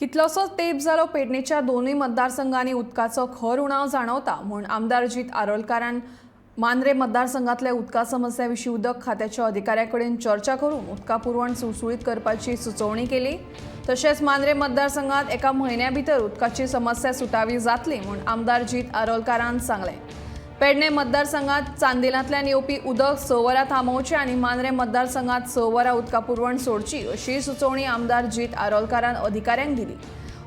कितलोसोच तेंप जालो पेडणेच्या दोनूय मतदारसंघांनी उदकाचो खर उणाव जाणवता म्हूण आमदार जीत आरोलकारान मांद्रे मतदारसंघातल्या उदका समस्या विशीं उदक खात्याच्या अधिकाऱ्या कडेन चर्चा करून उदका पुरवण सुळसुळीत करपाची सुचोवणी केली. तशेंच मांद्रे मतदारसंघात एका म्हयन्या भितर उदकाची समस्या सुटावी जातली म्हूण आमदार जीत आरोलकारान सांगलें. पेडणे मतदारसंघात चांदेलांतल्यान येवपी उदक 6 वरां थांबोवचें आनी मांद्रे मतदारसंघात 6 वरां उदका पुरवण सोडची अशी सुचोवणी आमदार जीत आरोलकारान अधिकाऱ्यांक दिली.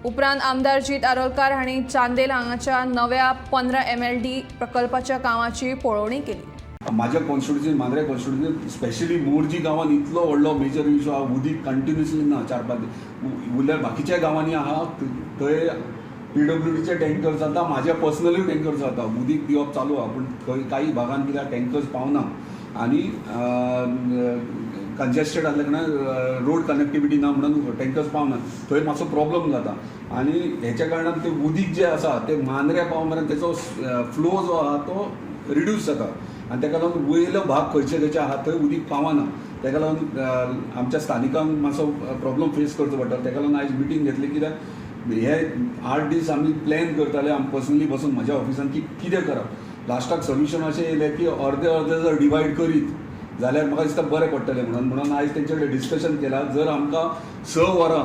उपरांत आमदार जीत आरोलकार हांणी चांदेल हांगाच्या नव्या 15 एमएलडी प्रकल्पाच्या कामाची पळोवणी केली. माझ्या constituency, Mandrem constituency, specially Morjim गांवांत इतलो व्हडलो मेजर इशू आहा. उदीक कंटिन्युअसली ना 4-5 दीस. उरल्यार बाकीच्या गांवांनी आहा, थंय पीडब्ल्यूडीचे टँकर जाता, माझ्या पर्सनली टँकर जाता, उदीक दिवप चालू आहा. पूण खंय काही भागान कित्याक टँकर्स पावना आनी कंजेस्टेड आसल्या कारणान, रोड कनेक्टिविटी ना म्हणून टँकर्स पावना, थंय मातसो प्रॉब्लम जाता. आनी हेच्या कारणान ते उदीक जें आसा तें मांद्र्या पाव मेरेन तेचो फ्लो जो आहा तो रिड्यूस जाता आनी ताका लागून वयलो भाग खंयचे खंयचे आहा थंय उदीक पावना. ताका लागून आमच्या स्थानिकांक मातसो प्रॉब्लम फेस करचो पडटा. ताका लागून आयज मिटींग घेतली, कित्याक हे 8 दीस आमी प्लॅन करताले, आमी पर्सनली बसून म्हज्या ऑफिसान की कितें करप. लास्टाक सोल्युशन अशें येयलें की अर्दे अर्दे जर डिवायड करीत जाल्यार म्हाका दिसता बरें पडटलें म्हणून. म्हणून आयज तेंचे कडेन डिस्कशन केलां. जर आमकां 6 वरां,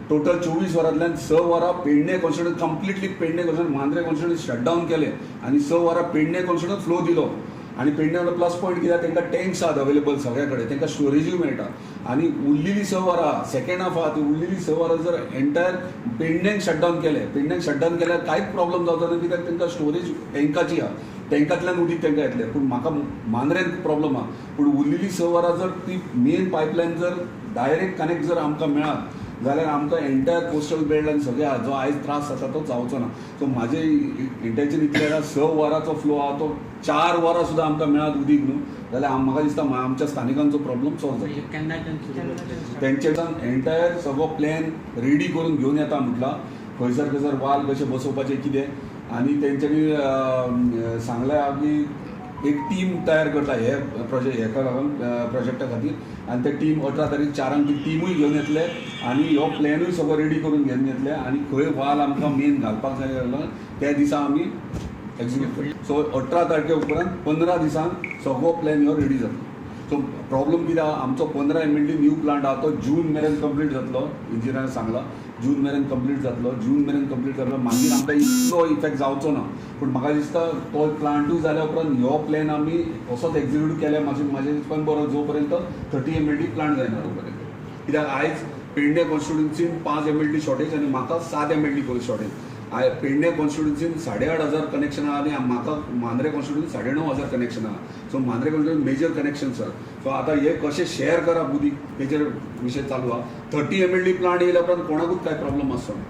टोटल 24 वरांतल्यान 6 वरां Pernem constituency completely, Pernem constituency, Mandrem constituency shutdown केलें आनी 6 वरां पेडणे कॉन्स्टिट्युन्सी फ्लो दिलो आनी पेडणे प्लस पॉयंट कित्याक तांकां टँक्स आहात अवेलेबल सगळ्या कडेन, तांकां स्टोरेजूय मेळटा आनी उरलेली 6 वरां, सेकंड हाफ आहा, ती उरलेली 6 वरां जर एंटायर पेडण्याक शटडावन केलें, पेडण्याक शटडावन केल्यार कांयच प्रॉब्लम जावचो ना, कित्याक तांकां स्टोरेज टँकाची आहा, टँकांतल्यान उदीक तांकां येतलें. पूण म्हाका मांद्रेन प्रॉब्लम आहा. पूण उरलेली 6 वरां जर ती मेन पायपलायन जर डायरेक्ट कनेक्ट जर आमकां मेळत जाल्यार आमकां एंटायर कोस्टल बेल्ट आनी सगळे जो आयज त्रास जाता तो जावचो ना. सो म्हाजें इंटेन्शन इतलें आहा, 6 वरांचो फ्लो आहा तो 4 वरां सुद्दां आमकां मेळत उदीक न्हू जाल्यार म्हाका दिसता आमच्या स्थानिकांचो प्रॉब्लम सॉल्व जातलो. केन्नाच्यान सुरू जातलें? तेंच्यान एंटायर सगळो प्लॅन रेडी करून घेवन येता म्हटलां, खंयसर खंयसर वाल कशे बसोवपाचे कितें. आनी तेंच्यांनी सांगलें की एक टीम तयार करता हे प्रोजेक्ट हेका लागून, प्रोजेक्टा खातीर. आनी ते टीम 18 तारीख 4ांक ती टिमूय घेवन येतले आनी हो प्लॅनूय सगळो रेडी करून घेवन येतले आनी खंय वाल आमकां मेन घालपाक जाय जाल्यार त्या दिसा आमी एक्झिक्यूट करतले. सो 18 तारखे उपरांत 15 दिसान सगळो प्लॅन हो रेडी जातलो. सो प्रॉब्लम कितें आहा, आमचो 15 एमएलडी न्यू प्लांट आहा तो जून मेरेन कंप्लीट जातलो. इंजिनियरान सांगलां, जून मेरेन कंप्लीट जातलो. जून मेरेन कंप्लीट जातलो, मागीर आमकां इतलो इफेक्ट जावचो ना. पूण म्हाका दिसता तो प्लांटूय जाल्या उपरांत हो प्लॅन आमी असोच एक्झिक्यूट केल्यार मातशें म्हाजे हिसपान बरो, जो पर्यंत 30 एमएलडी प्लांट जायना तो पर्यंत. कित्याक आयज पेडणे कॉन्स्टिट्युन्सीन 5 एमएलडी शॉर्टेज आनी म्हाका 7 एमएलडी शॉर्टेज. पेडणे कॉन्स्टिट्युन्सीन 8,500 कनेक्शन आहा आनी म्हाका मांद्रे कॉन्स्टिट्युन्सी 9,500 कनेक्शन आहा. So Mandrem constituency major connection sir. So आतां हे कशें शेअर करप उदीक तेचेर विशय चालू आहा. 30 एमएलडी प्लांट येयल्या उपरांत कोणाकूच कांय प्रॉब्लम आसचो ना.